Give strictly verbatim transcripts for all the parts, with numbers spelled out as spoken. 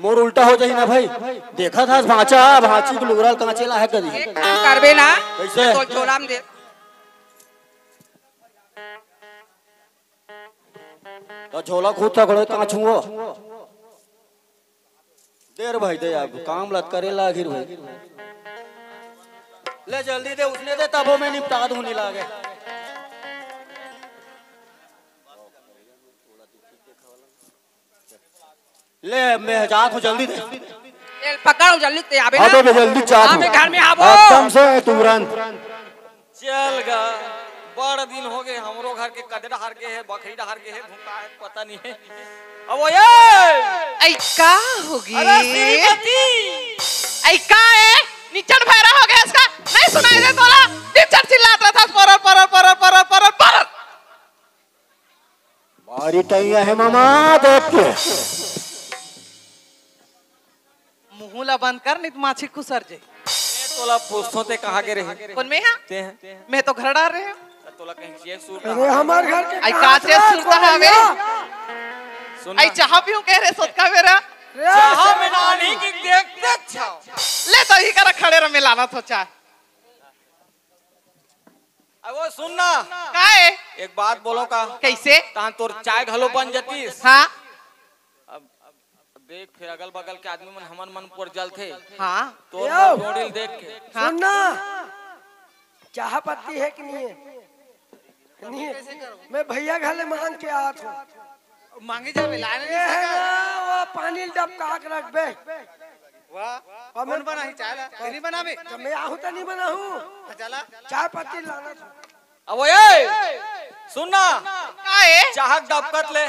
और उल्टा हो जाही ना भाई। देखत हस भांचा, भांची के लुगरा ल कांचे ला हे कदी। एक काम करबे ना, कइसे? तो झोला में दे। तो झोला खुद था खड़े कांचू हो। दे रे भाई, दे, अब काम लत करे ला आखिर भाई। ले जल्दी दे, उसने दे, तबो मैं निपटा दूं, नहीं लागे। ले, मैं जात हूँ, जल्दी दे। ले, पकड़, जल्दी ते आबे ना। अबे, मैं जल्दी जात हूँ। अबे, घर में आबो। एकदम से तुरंत। चल गा, बड़ दिन हो गए, हमरो घर के कदर हार गए है, बकरी डहार गए है, धुका है, पता नहीं है। अब वो ये ऐ का होगे? अरे श्रीमती! ऐ का है? निचट भैरा हो गया इसका, नहीं सुनाई दे तोला? निचट चिल्लात रहता, परर, परर, परर। मारी टैया है मामा, देख के। मुंह ला बंद कर, नहीं तो माछी खुसर जे। मैं तोला पूछथों, ते कहाँ के रहे? कौन मैं हा? ते हैं? मैं तो घर डार रहे हूँ। तोला कहीं चेक सूट अरे, हमार घर के आई कहाँ का चेक सूट हवे? सुन आई ना। चाह पीऊँ कह रहे, सोतका बेरा। रे, चाह में ना नहीं कि देखते अच्छा। ले तो ही करा खड़े रह, मिलाना तो चाह। अब वो सुन ना। का है? एक बात बोलो का? कैसे? तहां तोर चाय घलो बन जातीस। हाँ। अब, अब देख, फिर अगल बगल के आदमी मन हमन मन पर जलथे। हाँ। तोर यो। मन डोड़िल देख के। हाँ। सुन ना, चाह पत्ती है कि नहीं है? नहीं है। मैं भैया घर ले मांग के आत हूँ। मांगे जाबे, लाने ये नहीं है सका। ना, वो पानी डबका के रखबे। वाह, अब कौन मैं बनाही चाय ला? तेरी बनाबे? जब मैं आहूँ तो नहीं बनाहूँ। हाँ, चला। चाय पत्ती लाना था। अब ओए, सुन ना। का ए? चाहक डबकत ले।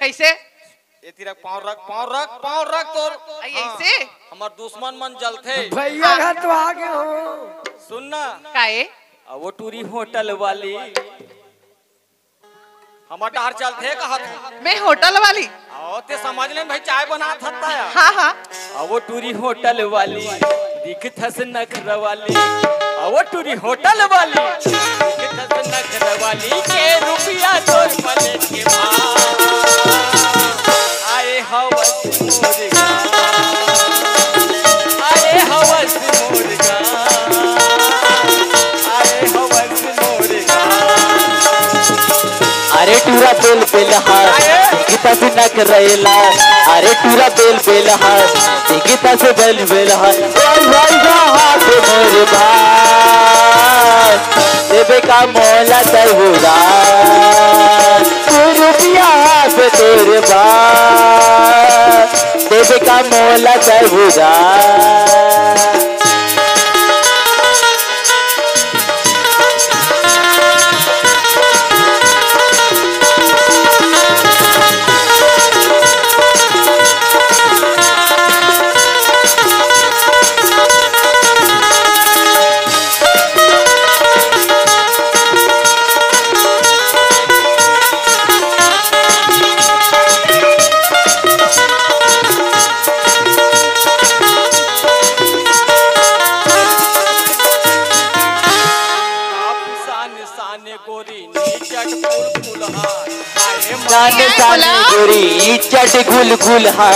कैसे? ये तीरा पाँव रख, पाँव रख, पाँव रख तोर। आई हाँ, ऐसे? हमार दुश्मन मन जलथे। भैया घर तो आ गए हो। सुन ना। का ए? अब वो टूरी होटल वाली। हमर डहर चलथे कहत हूँ। मैं होटल वाली। आओ ते समझ ले भाई, चाय बनात हत्ता या। हाँ, हाँ। आओ टूरी होटल वाली, दिखथस नखर वाली। आओ टूरी होटल वाली, दिखथस नखर वाली के रुपया तोर प्लेट के भाव। आए हवस मोर गाँव, आए हवस मोर गाँव, आए हवस मोर गाँव। अरे टूरा बेल बेल हा, दिखता से नखरैला। अरे टूरा बेल बेल हा, दिखता से बेल बेल हा। वाह, वाह, वाह, हाथ मोर भाई, देबे का मोला तहुरा, तू रुपया पे तोर बा, देबे का मोला तहुरा। शान शान गोरी नी चट गुलगुलहा। आए मा- जान जान बोला। गोरी चट गुलगुलहा।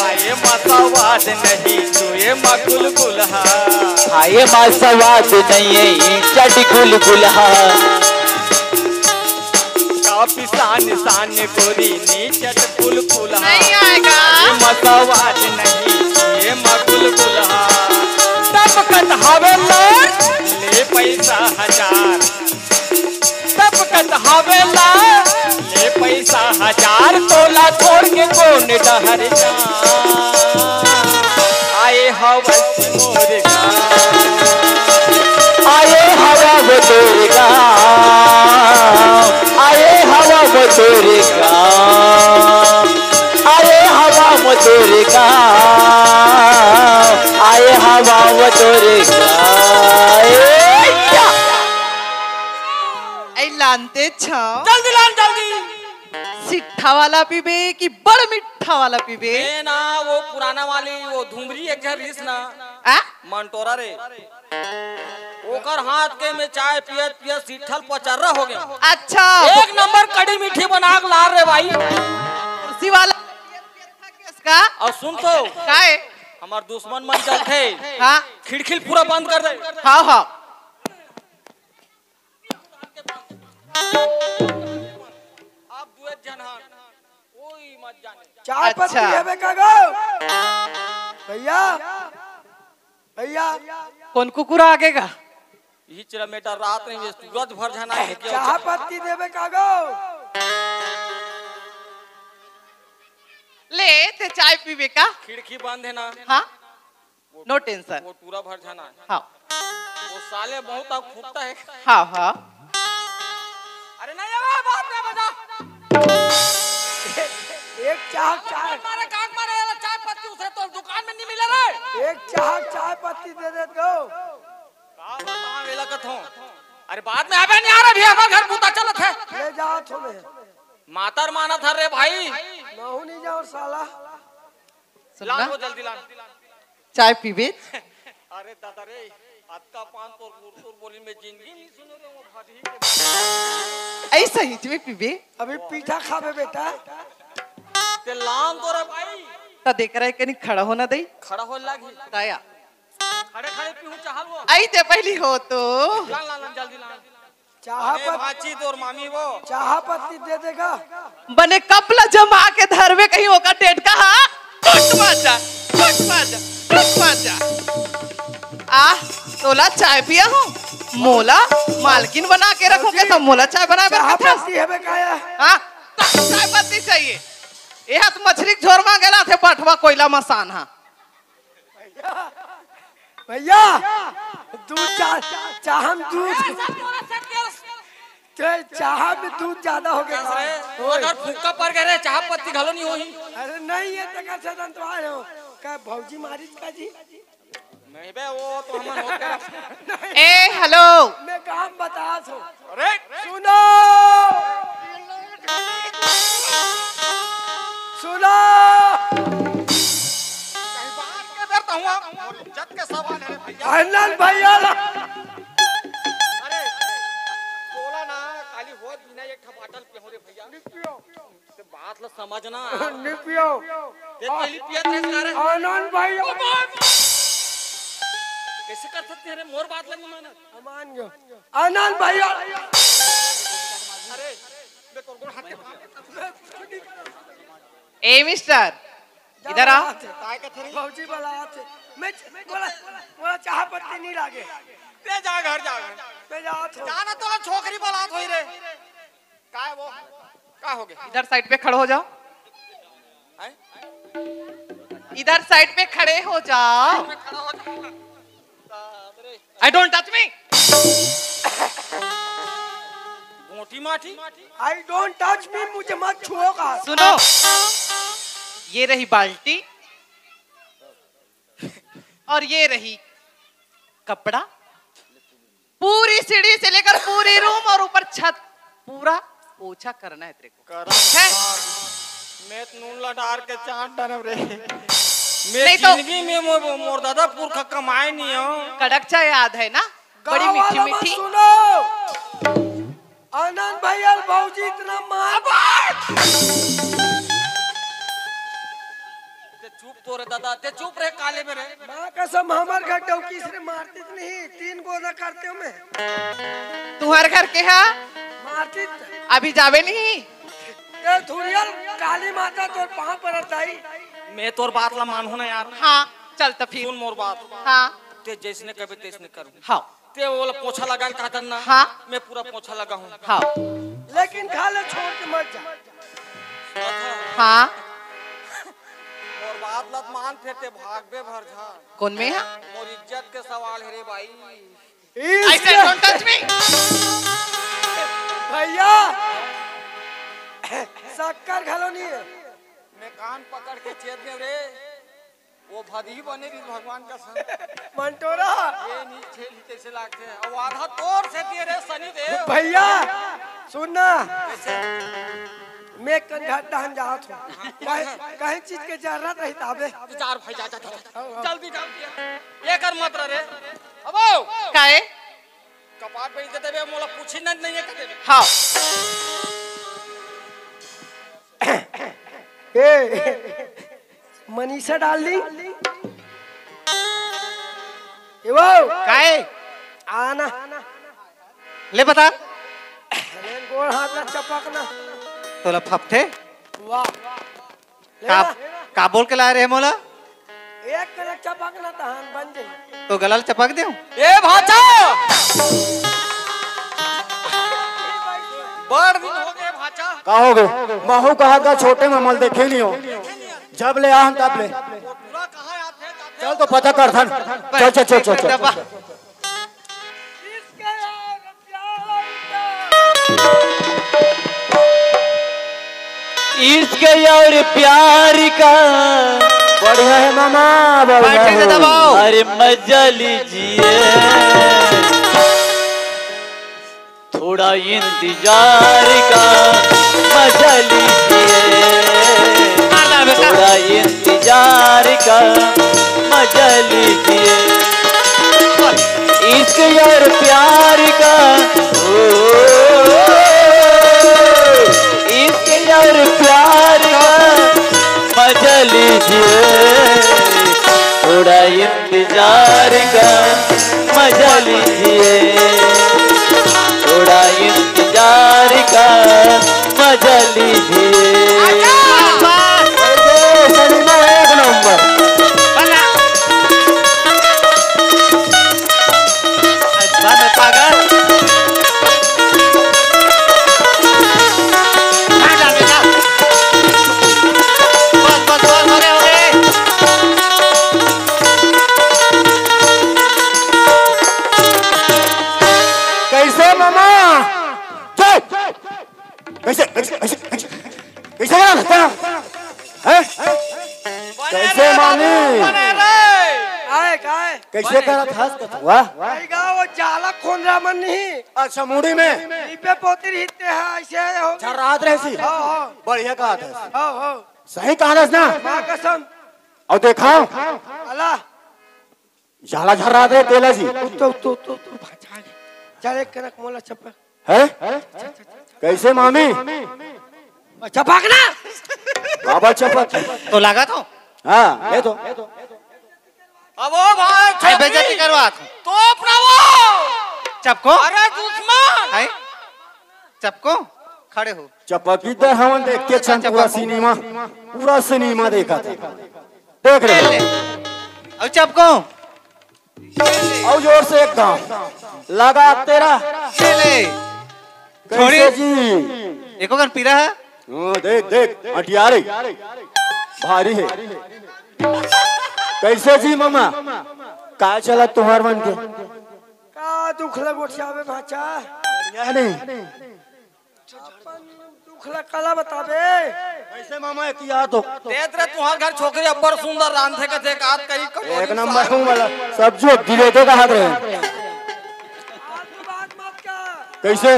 आए मा सवाद नहीं चुए मा गुलगुलहा। आए मा सवाद नहीं चट गुलगुलहा। काफी शान शान गोरी नी चट गुलगुलहा। नहीं आएगा। आए मा सवाद नहीं चुए मा गुलगुलहा। तब कत हवे लार ले पैसा हजार। तब कत हवे ला, ले पैसा हजार तोला छोड़ के कोन डहर जा। आए हवस मोर गाँव, आए हवा वो तोर गाँव, आए हवा वो तोर गाँव, आए हवा वो तोर गाँव, आए हवा वो तोर गाँव। ए, या। ऐ लानते छाव। जल्दी लान, जल्दी। सिट्ठा वाला पीबे कि बड़ मिट्ठा वाला पीबे? ए ना, वो पुराना वाली, वो धुमरी एक झन रिस ना। आ? मंटोरा रे। ओकर हाथ के में चाय पियत पियत सिट्ठल पचर्रा हो गया। अच्छा। एक नंबर कड़ी मीठी बना के लार रे भाई। कुर्सी वाला का? अउ सुन तो, काय? हमर दुश्मन मन जलथे। हाँ। खिड़की पूरा बंद कर दे। हाँ, हाँ। आप दुए झन हन, कोई मत जाने। चाय पत्ती अच्छा। हेबे का गो? भैया, भैया। कोन कुकुर आगे गा? इही चरा मेटा रात नहीं, ये सूरज भर झन आगे क्या चाह होता? पत्ती देबे का गो? ले, ते चाय पीबे का? खिड़की बंद है ना? हाँ। वो, no tension। वो टूरा भर झन आए। हाँ। वो साले बहुत आग फूटता है। हाँ, हाँ। अरे नहीं, अब बात में बजा। एक चाह चाय। मारे कान मारे वाला चाय पत्ती उसे तो दुकान में नहीं मिले रे। एक चाह चाय पत्ती दे दे गो। का बताऊं वेला कथों? अरे बाद में अबे नहीं आ रहा भी, हमारे घर बूता चलत है। ले जात हो मैं। मातर मानत हर रे भाई। महू नहीं जाओ साला। सुन लान ना। वो जल्दी लान। चाय पीबे? अरे दादा रे, अतका पान तोर मुरतुर बोली में जिंदगी नहीं सुनो रे, वो भाजी के। ऐसा ही तुम्हें पीबे? अभी पीठा खाबे बेटा। ते लान तो रे भाई। त देख रहे कहीं खड़ा होना दई? खड़ा हो लागी। दया। खड़े खड़े पीहूं चाहल वो। आई ते पहली हो तो। लान, लान, लान, जल्दी लान। चाह अरे पत-, भांची तोर मामी वो। चाह पत्ती दे देगा। बने कपला जमा के धरवे कहीं ओकर टेटका हा। टुट मार जा, टुट मार जा, टुट मार जा। आ, तोला चाय पिया हो, मोला मालकिन बना के रखोगे तो मोला चाय बनावे चाह पत्ती हवे काया? हाँ, चाय पत्ती चाहिए। ये हाथ मछली के झोर मांगेला थे पठवा कोयला मसान हा। भैया, दूध चा-, चाहम दूध। ते चाह में दूध ज्यादा हो गया। अगर फुक्का पर गए रे, चाह पत्ती घलो नहीं होही। अरे नहीं, ये तक अच्छा दंतवार हो। का भौजी मारिच का जी? नहीं बे, वो तो हमन होते हैं। ए, हेलो। मैं काम बता सो। अरे! सुनो! सुनो! कहीं बाहर के बेर तो हुआ, मोर इज्जत के सवाल है भैया। आनंद भैया ला। अरे, तोला ना, काली होत बिना एक ठा बाटल पियो रे भैया। ते बात ला समझना। नहीं पियो। ते पहली पियत रहे सारे। आनंद भैया। कैसे कर सकते हैं रे, मोर बात ला नहीं माना। मान गयो। आनंद भैया। अरे, मैं तोर गोड़ हाथ के ए मिस्टर, इधर आ। काय कथे रे? भौजी वाला आथे। मैं बोला, बोला चाह पत्ती नहीं लागे। ते जा घर जा घर। मैं जात हूँ। जाना तो छोकरी वाला होई रे। काय वो? का हो गया? इधर साइड पे खड़े हो जाओ। हैं? इधर साइड पे खड़े हो जाओ। मैं खड़ा हो जाऊंगा। बाप रे। I don't touch me। मोटी माटी। I don't touch me, मुझे मत छुओगा। सुनो, ये रही बाल्टी और ये रही कपड़ा। पूरी सीढ़ी से लेकर पूरी रूम और ऊपर छत, पूरा पोछा करना है तेरे को। करम है? मैं तो नून ला डार के चाट डारब रे। मैं नहीं तो जिंदगी में मो-, मोर दादा पुरखा कमाए नहीं हो। कड़क चाय याद है ना? बड़ी गाँव मीठी वाला मत मीठी। सुनो। आनंद भैया, भौजी इतना मार। ते चुप तो रे दादा, ते चुप रे काले में रे। माँ कसम, हमर घर डौकी से मारती तो नहीं, तीन गो ना करते हो मैं। तुम्हारे घर के है? मारती तो। अभी जावे नहीं। ते धुरियल काली माता तोर पाँव पर दाई। मैं तोर बात ला मानहूँ ना यार। हाँ, चल तो फिर। सुन मोर बात। हाँ। ते जैसने कबे तैसने करूँ। हाँ। ते ओला पोछा लगा के कहता ना। हाँ। मैं पूरा पोछा लगा हूँ। हाँ। लेकिन खा ले, छोड़ के मत जा। हाँ। मोर बात लत मान, फिर ते भागबे भर झा। कौन में है? मोर इज्जत के सवाल है रे भाई। I said don't touch me। भैया, शक्कर घलो नहीं है। मैं कान पकड़ के चेत देव रे। वो भदही बने रही भगवान का संग। मंटोरा। ये नहीं झेली कैसे लागते हैं। अब आधा तोर से दिए रे सनी देव। भैया, सुन ना। कैसे? मैं कंघा टहन जात हूँ। कहीं, कहीं चीज के जरूरत रही ताबे। जा रे भाई, जा, जा, जा, जा। हाँ, हाँ। जल्दी, जल्दी। ये कर मत रे। अबो। काहे? कपाट पे इज्जत देबे, मोला पूछी न नहीं है कदे। हाँ। ए, मनीषा डार्लिंग। ए वो। काय? आना। ले बता। अरे गोड़ हाथ ला चपक ना। तोला फपथे? वाह। ले का, ना। का बोल के लाए रहे मोला? एक कनक चपक ना तहान बन जाई। तो गला ल चपक देव? ए भाचा! बड़ दिन हो गए भाचा। का हो गए? महू कहा था छोटे में मल देखे नहीं हो। जब ले आहन तब ले। पूरा कहाँ आते हैं, जाते चल तो पता कर थन। चल, चल, चल, चल, चल। इश्क और प्यार का बढ़िया है मामा, बढ़िया बैठे से है। दबाओ। अरे मजा लीजिए, थोड़ा इंतजार का मजा लीजिए, मार डाल बेटा। थोड़ा इंतजार का मजा लीजिए। इश्क और प्यार का, ओ, इश्क और प्यार का मजा लीजिए, थोड़ा इंतजार का मजा लीजिए, थोड़ा इंतजार का मजा लीजिए। एक नंबर। बना। पागल। बस, बस, बस, हो गए, हो गए। कैसे मामा? जय। कैसे, कैसे, कैसे, कैसे? कैसे करत हस? हैं? कैसे मामी? काय, काय? कैसे करत हस कथुआ? भाई गा, वो जाला खोंदरा मन नहीं। अच्छा, मुड़ी में? इपे पोती रहिते हैं, ऐसे हो। झर्रात रहे सी? हाँ, हाँ। बढ़िया कहत हस। हाँ, हाँ। सही कहत हस ना? माँ कसम। अउ देखा? अला। जाला झर्रात रहे तेला जी। उत्तो, उत्तो, उत्तो, उत्तो, भाचा। चल एक कनक मोला चप्पल। हैं? कैसे मामी? चपक ना। बाबा चपक। तो लगा तो? हाँ, ये तो। अब वो भाई, अरे बेइज्जती करवा। तो अपना वो। चपको? अरे दुश्मन। हैं? चपको? खड़े हो। चपकीदार हमन देख के छन पूरा सिनेमा, पूरा सिनेमा देखा था। देख रहे हो? ले। अब चपको। अउ जोर से एक घाव। लगा तेरा। ले ले। कैसे छोड़ी। जी? एको कन पीरा है? ओ, देख, देख, अटियारी। भारी है। कैसे जी मामा? का चला तुहार मन के? का दुख ले गोठियावे भाचा? बढ़िया नहीं। अपन दुख ला काला बताबे। कैसे मामा एक याद हो? देत रे तुहार घर छोकरी अब्बड़ सुंदर रांधे के देख आत करी कटोरी एक नंबर साग। हूँ वाला सब्जी दिले दे कहा रहे। आलू बात मत कर। कैसे?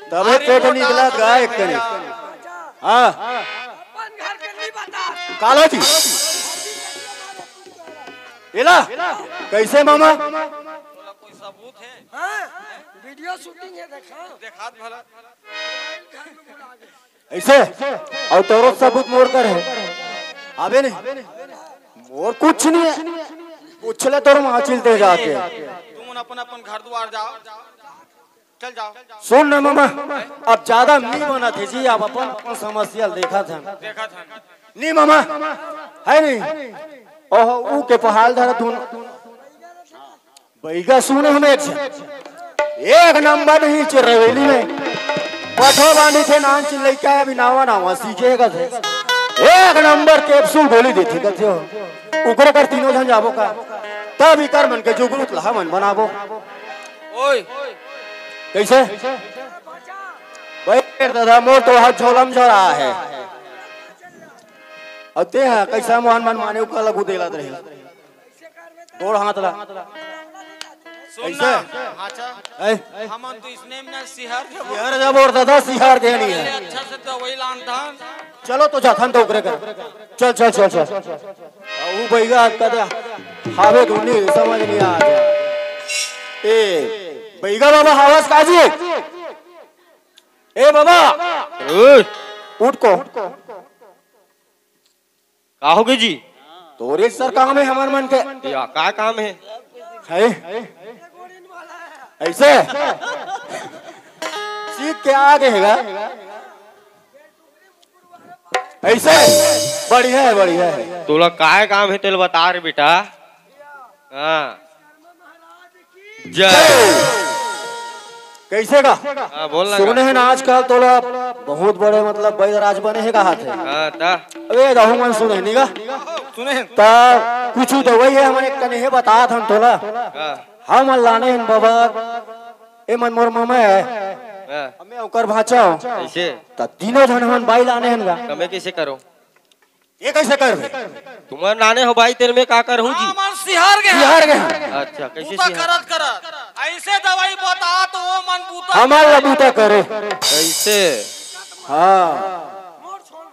तबे अरे पेट मोटा निकला आलू गाय भैया। करी। हाँ। अपन घर के नहीं बता। काला जी। एला। कैसे मामा? हाँ, वीडियो शूटिंग है, देखा। देखा भला। ऐसे? अउ तोरो सबूत मोर कर है। अबे नहीं। मोर कुछ नहीं है। पूछ ले तोर माँ चिलते जाके। तुम अपन, अपन घर द्वार जाओ। चल जाओ। सुन ना मामा, अब ज्यादा नहीं बना थे जी, आप अपन, अपन समस्या देखा था। देखा था। नहीं मामा, है नहीं। ओह, ऊ के पहाल धरा धुन। बैगा सुने हम एक झन। एक नंबर नहीं चिरवेली में। पठो बानी थे नान चिल्लैका अभी नावा नावा सीखेगा थे। एक नंबर कैप्सूल गोली देथे कथे हो। उकरे कर तीनों झन जाबो का। तब इकर मन के जुगरूत लहा मन बनाबो। ओए। कैसे? भाई दादा मोर तो हाथ झोलम झोला है। अउ ते हा कैसा मोहन मन माने उका लगू देला रहे। गोड़ हाथ ला। सुन ऐसे? ना, हाचा। ऐ? हमन तो इसने में ना सिहर के यार जब और दादा सिहार देनी है। अच्छा से दवाई लान धान। चलो तो जाथन तो उकरे कर। चल, चल, चल, चल। आ, ऊ बैगा कदा हावे धुनी समझ नहीं आ रहा। ए, बैगा बाबा हावस काजी? ए बाबा। ओए। उठ को। का होगे जी? तोरे सर काम हे हमर मन के। या, का काम हे? हे? अइसे? सीख के आ गे हे गा। अइसे? बढ़िया हे, बढ़िया हे। तोला काय काम हे, तेला बता रे बेटा। हाँ। जय। कइसे का? हाँ, बोल ना सुने का। हे ना आजकल तोला बहुत बड़े मतलब बैदराज बने हे कहाथे। हाँ, ता। अबे दहू मन सुने हे नी गा? सुने हे। ता कुछ दवई हे हमन एक कने हे बतात हन तोला। हाँ। हमन लाने हन बाबा, ए मन मोर मामा हे। हाँ। हमें ओकर भांचा हो। कइसे? ता तीनों झन हमन बाई लाने हन गा। तमे कइसे करो? ये कइसे करबे? तुमन लाने हो बाई, तेल में का करहूँ जी? हमन सिहार गे हन। सिहार गे हन। अच्छा, कइसे बूता सिहार? करत करत अइसे दवई बतात ओ मन बूता हमन ला बूता करे। कइसे? हाँ।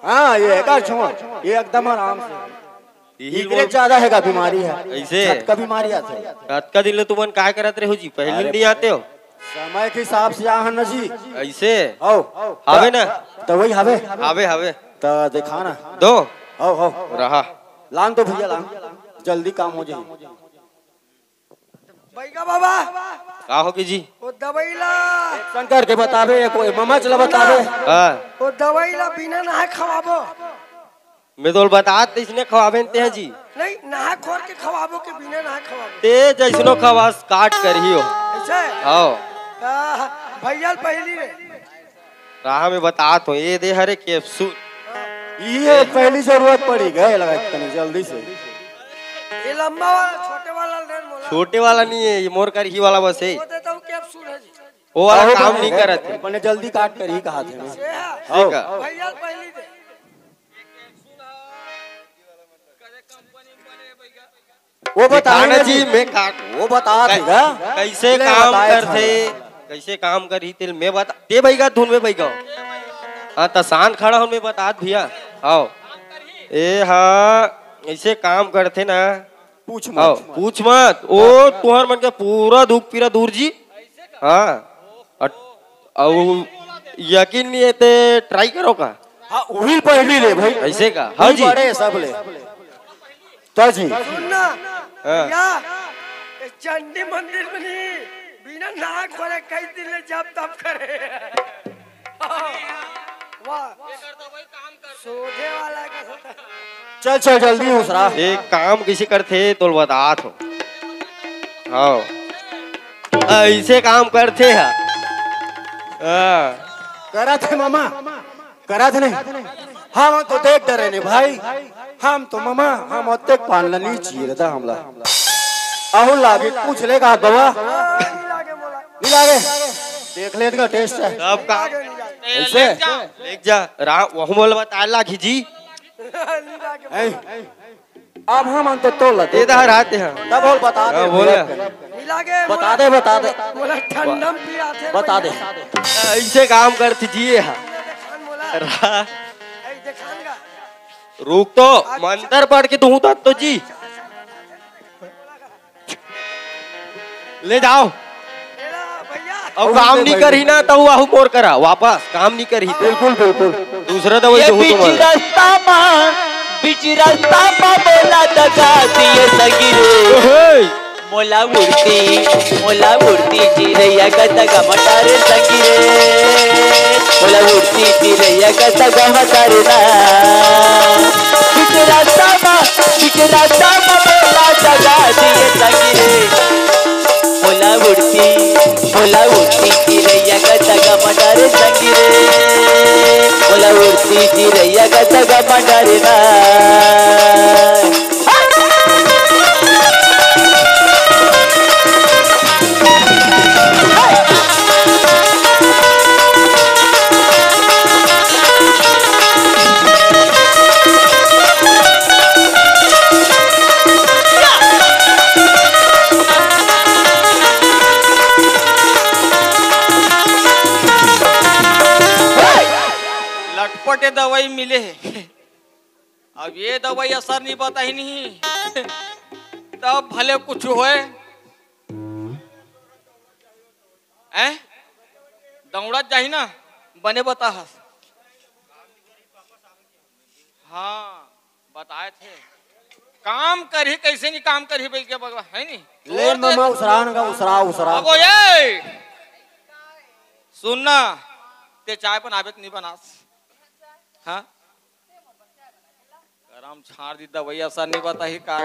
हाँ, ये एकर छोड़। ये एकदम आराम से। यही इकरे बोल। ज्यादा हे गा बीमारी हे। कइसे? झटका बीमारी आथे। कतका दिन ले तुमन काय करत रहे हो जी? पहली अरे नी आते हो? समय के हिसाब से आहन ना जी। अइसे? हव। हावे ना? दवई हावे? हावे, हावे। त देखा ना। दो। हव, हव। रहा। लान तो भैया लान। जल्दी काम हो जाही। बैगा बाबा। का होगे जी? ओ दवई ला। शंकर के बताबे, कोई ममच ला बताबे। हाँ। ओ दवई ला बिना नहाए खवाबो। मैं तो बतात, इसने खवाबे न ते जी। नहीं, नहा खोर के खवाबो के बिना नहा खवाबो। ते जइसनो खवास काट करही हो। अइसे? हाँ। त भैया पहली रे। राह में बतात हो, ये दे हरे कैप्सूल। ये पहली जरूरत पड़ी गए लगा तनी जल्दी से। ये लंबा वाला, छोटे वाला ले मोला। छोटे वाला नहीं है, ये मोर करही वाला बस है। वो देता हूँ कैप्सूल है जी। वो वाला अहो, काम बने, नहीं करत है। बने जल्दी काट करही कहाथे। ये है। ठीक है। भैया पहली दे। वो बता दिखाना रहे जी, जी। मैं का वो बता कै-, देगा। कइसे ले काम बताए करथे, था। कइसे काम करही तेल मैं बता दे भैया, धुन में भैया। हाँ, त शांत खड़ा हो, मैं बतात भैया। आओ। ए हाँ, अइसे काम करथे ना। पूछ मत। आओ, पूछ मत। ओ तुहर मन के पूरा दुख पीरा दूर जी। हाँ। अट-, अउ यकीन नहीं हे ते try करो का? हाँ, उही पहली ले भाई। अइसे का? हाँ उही जी। बड़े सब ले। त जी। सुन ना, हाँ। भैया, ए चंडी मंदिर में नहीं, बिना नहा खोरे कई दिन ले जप तप करे। वाह। सोझे वाला का होता। चल, चल, जल्दी हो सरा। ए काम कइसे करथे, तोल बतात हो। हाँ। अइसे काम करथे हा। हाँ। करत हे मामा, करत नहीं। हम तो देख डरे ने भाई, हम तो मामा, हम ओतेक पान ला नी चीरता हमला। अहू लागे, पूछ ले का बाबा। नी लागे, देख लेत का taste हे। अब का? अइसे? लेक जा, रा-, वहू मोला बताए लागी जी। ए, अब हम अंत तोल ला ए दे। इधर आते हैं। तब बोल बता दे, हाँ, बोल। भैया। बता दे, बता दे। मोला ठंडम पियाथे बता दे। भैया। अइसे काम करथे जी ये हा। देखान मोला। रा-, ए, देखान का। रुक तो, अच्छा। मंतर पढ़ के तू तो जी। ले जाओ। अउ काम नहीं करही ना, त आहू मोर करा वापस काम नहीं करही। बिल्कुल, बिल्कुल। दूसरा दवाई ये दूँ बीच तुम्हारा। रास्ता मा, बीच रास्ता मा मोला दगा दिए सगी रे। ओहे। मोला उड़ती, मोला उड़ती चिरैया का दगा मटारे सगी रे। मोला उड़ती चिरैया का दगा मटारे ना। बीच रास्ता मा, बीच रास्ता मा मोला दगा दिए सगी रे। मोला उड़ती, मोला उड़ती चिरैया का दगा मटारे संगी रे। मोला उड़ती चिरैया का दगा मटारे ना। लटपटे दवाई मिले हे। अब ये दवाई असर नहीं बताही नहीं, तब भले कुछ होए। हैं? दौड़त जाही ना, बने बता हस। हाँ। बताए थे, काम करही, कैसे नहीं काम करही, बोल के बगवा, है नहीं? ले मामा, उसरान का उसरा, उसरा। अब ये सुन ना, ते चाय बनाबे त नहीं बनास? हाँ, गरम छाड़ दी दवाई, असर नहीं बताही का?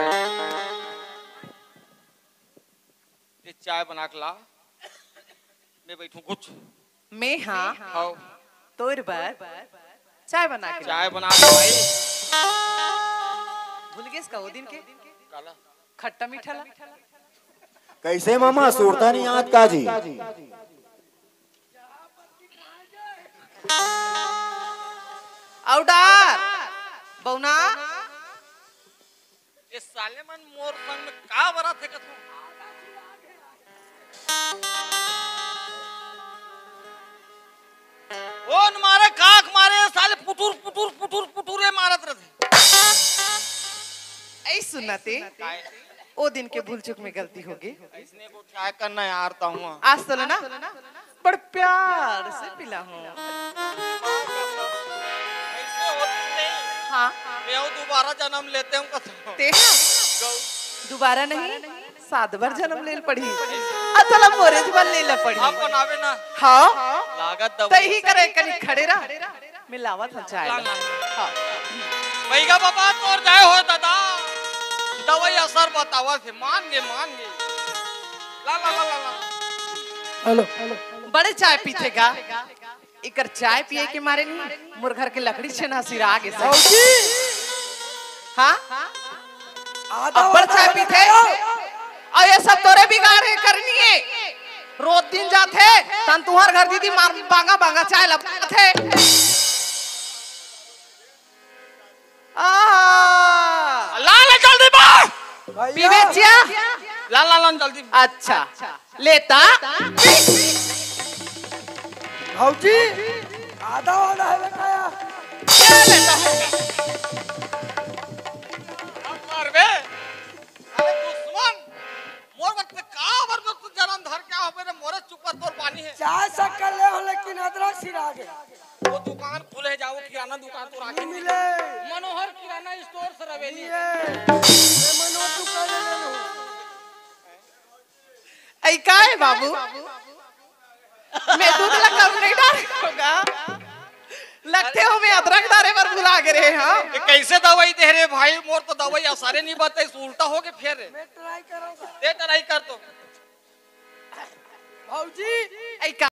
ते चाय बना के ला, मैं बैठूं कुछ। मैं हाँ, हाँ। तोर बर चाय बना के ला। चाय बना के भाई। भूल गेस का वो दिन के? काला? खट्टा मीठा ला। कैसे मामा, सुरता नहीं याद का जी? अउ डार, बौना। ये साले मन मोर संग में का बरत हे कथों? ओन मारे, काख मारे, साले पुटुर, पुटुर, पुटुर, पुटुर, ये मारत रहते। ऐ सुनते, काय? ओ दिन के भूल चूक में गलती होगे। ऐसने को क्या करना यार, तो हुआ। आज तो ना, बड़ प्यार से पिला हूँ। ऐसे होती नहीं। हाँ। मैं वो दोबारा जन्म लेते हूँ कसम। ते हाँ। गौ। दोबारा नहीं, सात बार जन्म ले पड़ी। अतला मोरे जबान ले ले पड़ी। आप बनावे ना। हाँ। लागत दवाई। तही करे कनी खड़े रह। मिलावत हन चाय ला, ला। ला। हाँ। भैया बाबा तोर जाए हो दादा, दवाई असर बतावा से मान गे, मान गे। ला, ला, ला, ला, ला। हेलो। बड़े चाय पीथे गा। इकर चाय पिए के मारे नहीं, मोर घर के लकड़ी छेना सिरा गे से। भौजी। हाँ? आधा अब्बड़ वाला चाय है पीथे। बताओ। अउ ये सब तोरे बिगाड़े करनी हे। रोज दिन जाथे, तन तुहर घर दीदी मार बांगा बांगा चाय लपथे। आहा। ला, ला, जल्दी मार। भैया। पीबे चिया? ला, ला, ला, जल्दी। अच्छा। लेता। भौजी, आधा वाला है बेटा यार। क्या लेता हूँ? अब मार बे। अरे दुश्मन, मोर वक्त का बर में तू जन्म धर के आवे रे, मोरे चुपर तोर पानी है। चाय शक्कर ले हो, लेकिन अदरक सिरा गे। वो दुकान खुले जाओ, किराना दुकान तो राखे नहीं मिले। मनोहर किराना स्टोर से रवेली। ये, ये मनोहर दुकान ले लो। ऐ का हे बाबू? मैं दूध ला कम नहीं डारे हों गा। लगथे हो मैं अदरक डारे बर भुला गे रहे, हाँ? ये कैसे दवाई दे रे भाई? मोर तो दवाई असरे नहीं बताइस, उल्टा हो गे फेर रे। मैं ट्राई करूंगा। दे ट्राई कर तो। भौजी। ऐ का